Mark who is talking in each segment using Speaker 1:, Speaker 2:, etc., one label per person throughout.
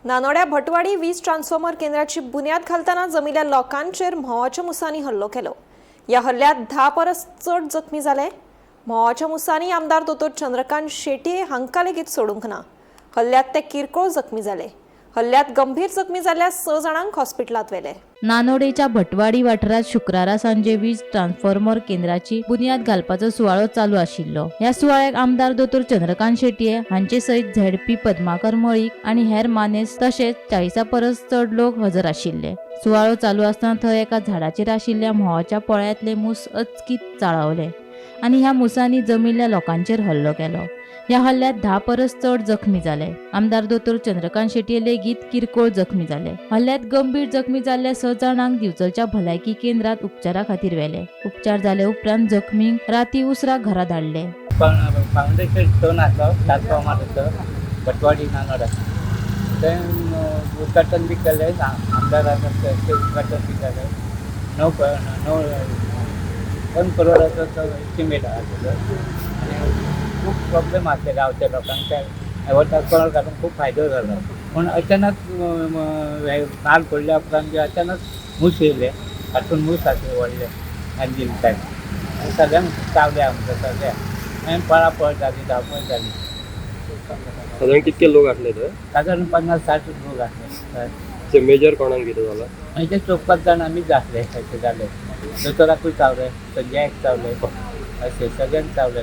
Speaker 1: नानोड्या भटवाडी वीज ट्रान्सफॉर्मर केंद्राची बुन्याद घालतना जमिल्ल्या लोकांचेर म्होंवाच्या मुसांनी हल्लो केलो. ह्या हल्ल्यात 10 परस चड जखमी जाले. म्होंवाच्या मुसांनी आमदार दोतोर चंद्रकांत शेटये हांकां लेगीत सोडूंक ना. हल्ल्यात ते किरकोळ जखमी जाले. हल्ल्यात गंभीर जखमी जाल्ल्या 6 जाणांक हॉस्पिटलांत व्हेले.
Speaker 2: नानोडेच्या भटवाडी वाठारांत शुक्रारा सांजे वीज ट्रान्सफॉर्मर केंद्राची बुन्याद घालपाचो सुवाळो चालू आशिल्लो. ह्या सुवाळ्याक आमदार दोतोर चंद्रकांत शेटये हांचे सयत झेडपी पद्माकर मळीक आनी हेर मानेस्त तशेंच 40 परस चड लोक हजर आशिल्ले. सुवाळो चालू आसतना थंय एका झाडाचेर आशिल्ल्या म्होंवाच्या पोळ्यांतले मूस अचकीत चाळवले आनी ह्या मुसांनी जमिल्ल्या लोकांचेर हल्लो केलो. ह्या हल्ल्यात 10 परस चड जखमी जाले. आमदार दोतोर चंद्रकांत शेटये लेगीत किरकोळ जखमी जाले. हल्ल्यात गंभीर जखमी जाल्ल्या 6 जाणांक दिवचलच्या भलायकी केंद्रात उपचारा खातीर व्हेले. उपचार जाले उपरांत जखमींक राती उसरां घरा धाडले.
Speaker 3: फावंडेशन स्टोन आसलो ट्रान्सफॉर्मराचो भटवाडी नानोडा, तें उद्घाटन बी केलें. आमदारान तें उद्घाटन बी केलें. 9 9 1 करोडाचो तो एस्टिमेट आहा तेजो. आनी खूब प्रॉब्लेम आसले गांवच्या लोकांक. त्या हो ट्रान्सफॉर्मर घालून खूब फायदो जालो. पूण अचानक हे नाल फोडल्या उपरांत बी अचानक मूस येयले. हातून मूस आसले व्हडले गांजील टायप आनी सगळ्यांक चावले आमकां सगळ्यांक. आनी पळापळ जाली, धांवपळ जाली.
Speaker 4: साधारण कितके लोक आसले थंय?
Speaker 3: सादारण 50-60 लोक आसले.
Speaker 4: ते मेजर कोणाक कितें जाला?
Speaker 3: म्हणजे 4-5 जाण आमीच आसले. अशें जालें, दोतोराकूय चावले, संजयाक चावले, अशें सगळ्यांक चावले,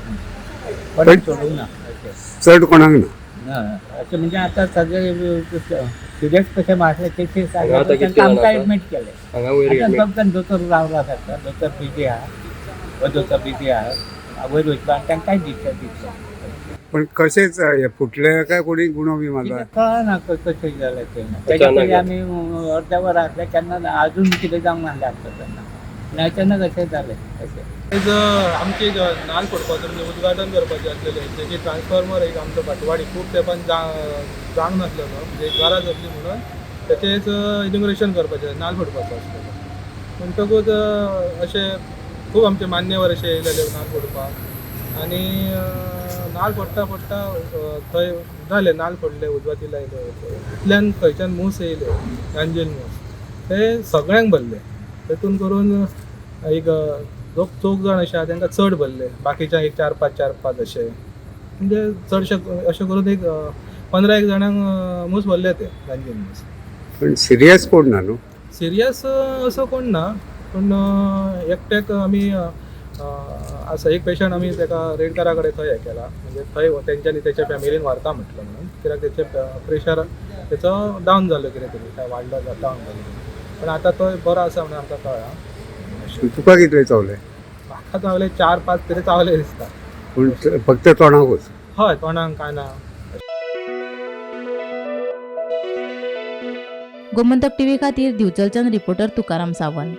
Speaker 3: कोणाक सोडूंक ना अशें.
Speaker 5: चड कोणाक ना?
Speaker 3: ना, अशें म्हणजे आतां सगळे सिरियस कशें आसले तेचे.
Speaker 4: हांगा आतां कितके जाण
Speaker 3: आमकां
Speaker 4: आसा?
Speaker 3: एडमीट केले.
Speaker 4: हांगा वयर
Speaker 3: आतां
Speaker 4: admit?
Speaker 3: फक्त दोतोर रावला आसता, दोतोर बिजी आहा. हो दोतोर बिजी आहा, वयर वचपा तांकांय दिसता दिसता.
Speaker 5: पण कशेंच हे फुटले काय कोणी गुणो बी मारला?
Speaker 3: कितें कळना कशें जालें तें. तेच्या पयलीं आमी अर्द्या वर आसले केन्ना, अजून कितें जावंक नासलें आमकां तेन्ना. आनी अचानक अशें जालें अशें.
Speaker 6: आयज आमची नाल फोडपाचो म्हणजे उद्घाटन करपाचें आसलेलें तेजी ट्रान्सफॉर्मर एक आमचो भटवाडी खूब तेंपान जावंक नासलेलो, म्हणजे गरज आसली म्हणून तेचेच इनॉग्रेशन करपाचें, नाल फोडपाचो आसलेलो. म्हणटकूच अशें खूब आमचे मान्यवर अशे येयलेले नाल फोडपाक आनी नाल फोडटा फोडटा थंय जालें, नाल फोडले, उजवाती लायले. इतल्यान खंयच्यान मूस येयले, गांजील मूस, ते सगळ्यांक भरले. तेतून करून एक दोग चौग जाण अशे आहा तांकां चड भरले, बाकीच्या एक 4-5 4-5 अशे, म्हणजे चडशे अशें करून एक 15 एक जाणांक मूस भरले ते गांजील मूस.
Speaker 5: पण सिरियस कोण ना न्हू?
Speaker 6: सिरियस असो कोण ना, पूण एकट्याक आमी आसा एक पेशंट, आमी ताका रेडकारा कडेन थंय हें केला, म्हणजे थंय तेंच्यांनी तेच्या फॅमिलीन व्हरता म्हटलं म्हणून, कित्याक तेचे प्रेशर तेचो डावन जालो, कितें तरी काय वाडलो, डावन जालो. पण आतां तो बरो आसा म्हणून आमकां कळ्ळां.
Speaker 5: तुका कितले चावले?
Speaker 6: म्हाका चावले 4-5 तरी चावले दिसता.
Speaker 5: पूण फक्त तोंडाकूच?
Speaker 6: हय, तोंडाक, कानाक.
Speaker 2: गोमंतक टीव्ही खातीर दिवचलच्यान रिपोर्टर तुकाराम सावंत.